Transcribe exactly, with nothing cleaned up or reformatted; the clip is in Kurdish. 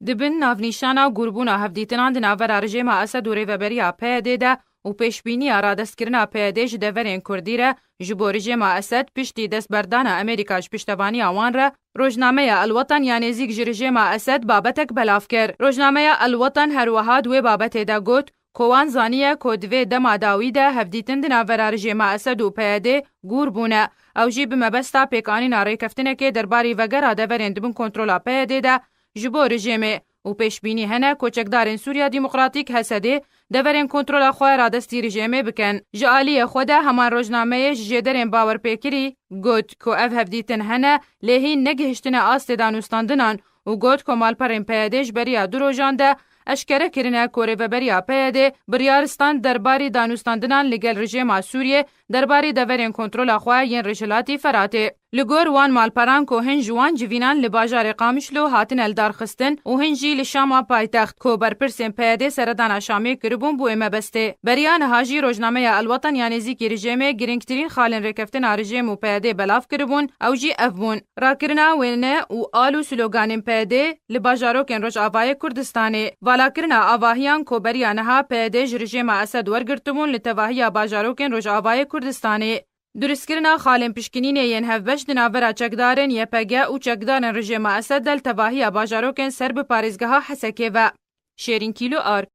Di bin navnîşana gûrbûna hevdîtinan di navbera rejêma Esed û rêveberiya P Y D de û pêşbîniya radestkirina P Y D ji deverên Kurdî re ji bo rejêma Esed piştî destberdana Amerîka ji piştevaniya wan re, rojnameya El Watan ya nêzîk ji rejêma Esed babetek belav kir. Rojnameya El Watan her wiha di wê babetê de got ku wan zaniye ku di vê dema dawî de hevdîtin di navbera rejêma Esed û P Y D gûr bûne. Ew jî bi mebesta pêkanîna rêkeftinekê derbarî vegera deverên di bin kontrola P Y D de ji bo rejêmê û pêşbînî hene ku çekdarên Sûriya Demokratîk, H S D, deverên kontrola xwe radestî rejêmê bikin. Ji aliyê xwe de heman rojnameyê ji jêderên bawerpêkirî got ku ev hevdîtin hene, lê hîn negihiştine astê danûstandinan û got ku malperên P Y D ji beriya du rojan de eşkere kirine ku rêveberiya P Y D biryar stand derbarî danûstandinan li gel rejêma Sûriyê derbarî deverên kontrola xwe yên Rojhilatî Feratê. Li gor wan malperan ku hin ji wan civînan li bajarê Qamişlo hatine lidarxistin û hin jî li Şama paytext ku berpirsên P Y D seredana Şamê kiribûn bû ê mebestê. Beriya niha jî rojnameya El Watan ya nêzîkî rejêmê girîngtirîn xalên rêkeftina rejêm û P Y D belav kiribûn, ew jî ev bûn: rakirina wêne û al û sloganên P Y D li bajarokên Rojavayê Kurdistanê, valakirina avahiyan ku beriya niha P Y D ji rejêma Esed wergirtibûn li tevahiya bajarokên Rojavayê Kurdistanê. Durustkirina xalên pişkinînê yên hevbeş di navbera çekdarên Y P G û çekdarên rejêma Esed de li tevahiya bajarokên ser bi parêzgeha Hesekê ve. Şêrîn Kîlo Ark.